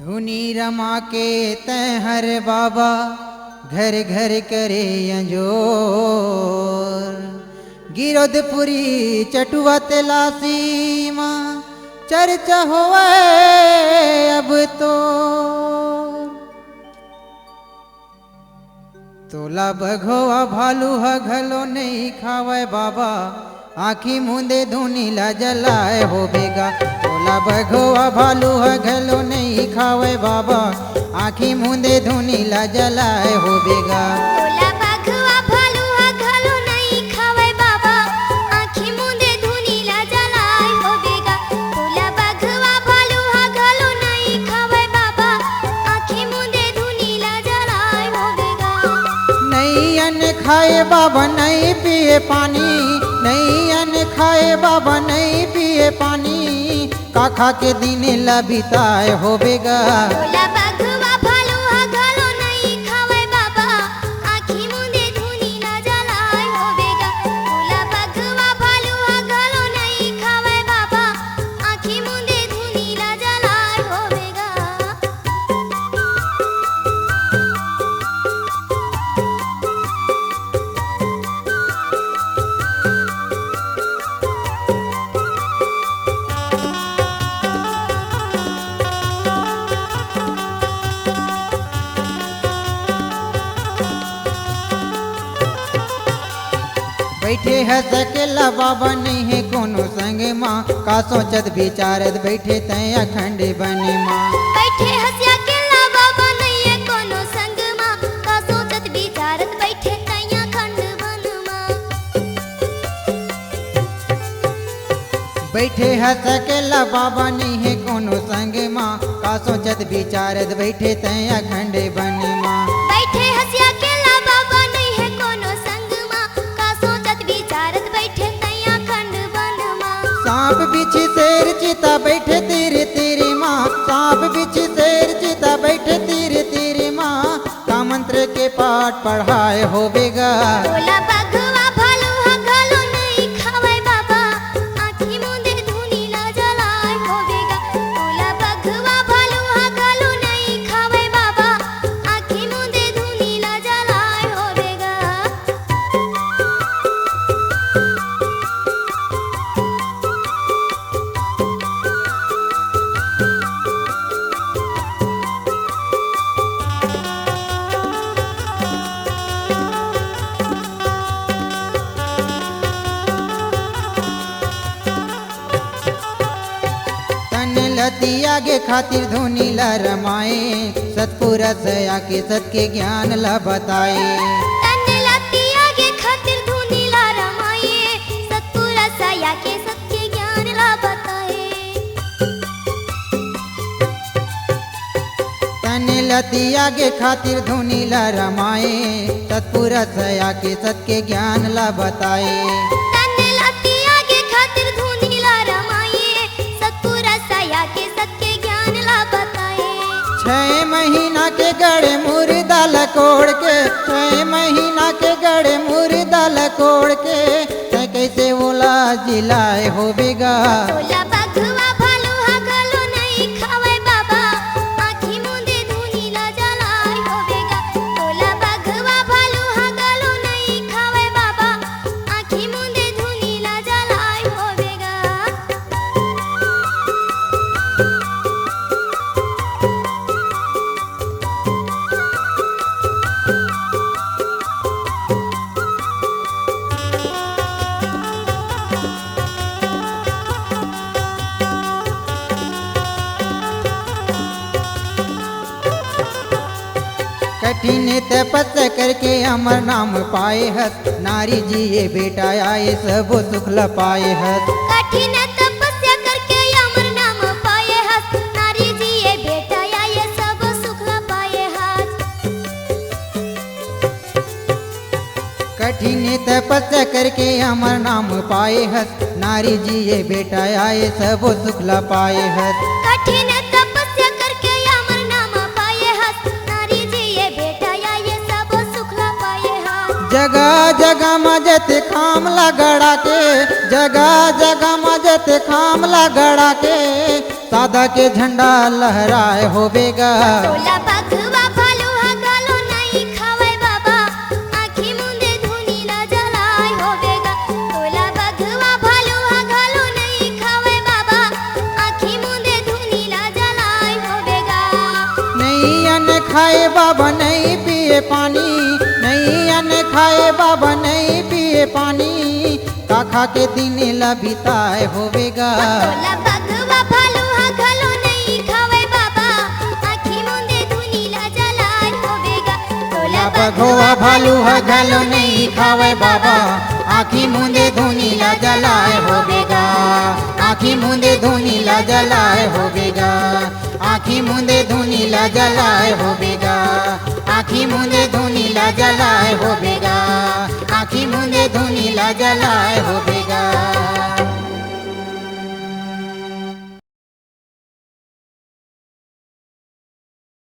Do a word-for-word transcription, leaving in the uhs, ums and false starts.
धुनी रमा के तैं हर बाबा घर घर करे अंजोर। गिरोधपुरी चटुआ तेलासी मा चर्चा होवे अब तो। तोला बघवा भालू ह घलो नइ खावय बाबा, आँखी मुंदे धुनी ला जलाय होबे गा। तोला बघवा भालू ह घलो नइ खावय बाबा, आँखी मुंदे धुनी ला जलाय होबे गा। तोला बघवा भालू ह घलो नइ खावय बाबा, आँखी मुंदे धुनी ला जलाय होबे गा। तोला बघवा भालू ह घलो नइ खावय बाबा, आँखी मुंदे धुनी ला जलाय होबे गा। नइ अन्न खाए बाबा, नइ पिए पानी, नइ अन्न खाए बाबा, नइ पिए पानी, का खा के दिन ला बिताए होबे गा। तोला बघवा भालू ह घलो नइ खावय बाबा, आँखी मुंदे धुनी ला जलाय होबे गा। तोला बघवा भालू ह घलो नइ खावय बाबा, आँखी मुंदे धुनी ला जलाय होबे गा। बइठे हस अकेल्ला बाबा, नइ हे कोनो संग मा, का सोचत बिचारत बइठे तैं अखंड बन मा। बइठे हस अकेल्ला बाबा, नइ हे कोनो संग मा, का सोचत बिचारत बइठे तैं अखंड बन मा। बइठे हस अकेल्ला बाबा, नइ हे कोनो संग मा, का सोचत बिचारत बइठे तैं अखंड बन मा। बइठे हस अकेल्ला बाबा, नइ हे कोनो संग मा, का सोचत बिचारत बइठे तैं अखंड बन मा। साँप बिच्छी सेर चीता बइठे तीर तीर मा, साँप बिच्छी सेर चीता बइठे तीर तीर मा, का मंत्र के पाठ पढ़ाय होबे गा। तोला बघवा भालू ह घलो नइ खावय बाबा, आँखी मुंदे धुनी ला जलाय होबे गा। तोला बघवा भालू ह घलो नइ खावय बाबा, आँखी मुंदे धुनी ला जलाय होबे गा। तन ल तियागे खातिर धुनी ल रमाए, सतपुरस आके सत के ज्ञान ल बताए। तन ल तियागे खातिर धुनी ल रमाए, सतपुरस आके सत के ज्ञान ल बताए। तन ल तियागे खातिर धुनी ल रमाए, सतपुरस आके सत के ज्ञान ल बताए। तन ल तियागे खातिर धुनी ल रमाए, सतपुरस आके सत के ज्ञान ल बताए। छै महीना के गड़े मुर्दा ल कोड़ के, छै महीना के गड़े मुर्दा ल कोड़ के, तैं कइसे ओला जिलाय होबे गा। तोला बघवा भालू ह घलो नइ खावय बाबा, आँखी मुंदे धुनी ला जलाय होबे गा। तोला बघवा भालू ह घलो नइ खावय बाबा, आँखी मुंदे धुनी ला जलाय होबे गा। कठिन तपस्या करके अमर नाम पाए हस, नारी जी ये बेटा आए सबो सुख ल पाए हस। कठिन तपस्या करके अमर नाम पाए हस, नारी जी ये बेटा आए सबो सुख ल पाए हस। कठिन तपस्या करके अमर नाम पाए हस, नारी जी ये बेटा आए सबो सुख ल पाए हस। कठिन तपस्या करके अमर नाम पाए हस, नारी जी ये बेटा आए सबो सुख ल पाए हस। जगह जगह म जते खाम ला गड़ा के, जगह जगह म जते खाम ला गड़ा के, सादा के झंडा लहराए होबे गा। तोला बघवा भालू ह घलो नइ खावय बाबा, आँखी मुंदे धुनी ला जलाए होबे गा। तोला बघवा भालू ह घलो नइ खावय बाबा, आँखी मुंदे धुनी ला जलाए होबे गा। नइ अन्न खाए बाबा नइ पिए पानी, नइ अन्न खाए बाबा नइ पिए पानी, का खा के दिन ला बिताए होबे गा। तोला बघवा भालू ह घलो नइ खावय बाबा, आँखी मुंदे धुनी ला जलाए होबे गा। तोला बघवा भालू ह घलो नइ खावय बाबा, आँखी मुंदे धुनी ला जलाए होबे गा। आँखी मुंदे धुनी ला जलाए होबे गा। आँखी मुंदे धुनी ला जलाए होबे गा। आँखी मुंदे धुनी ला जलाए होबे गा। आँखी मुंदे धुनी ला जलाए होबे गा।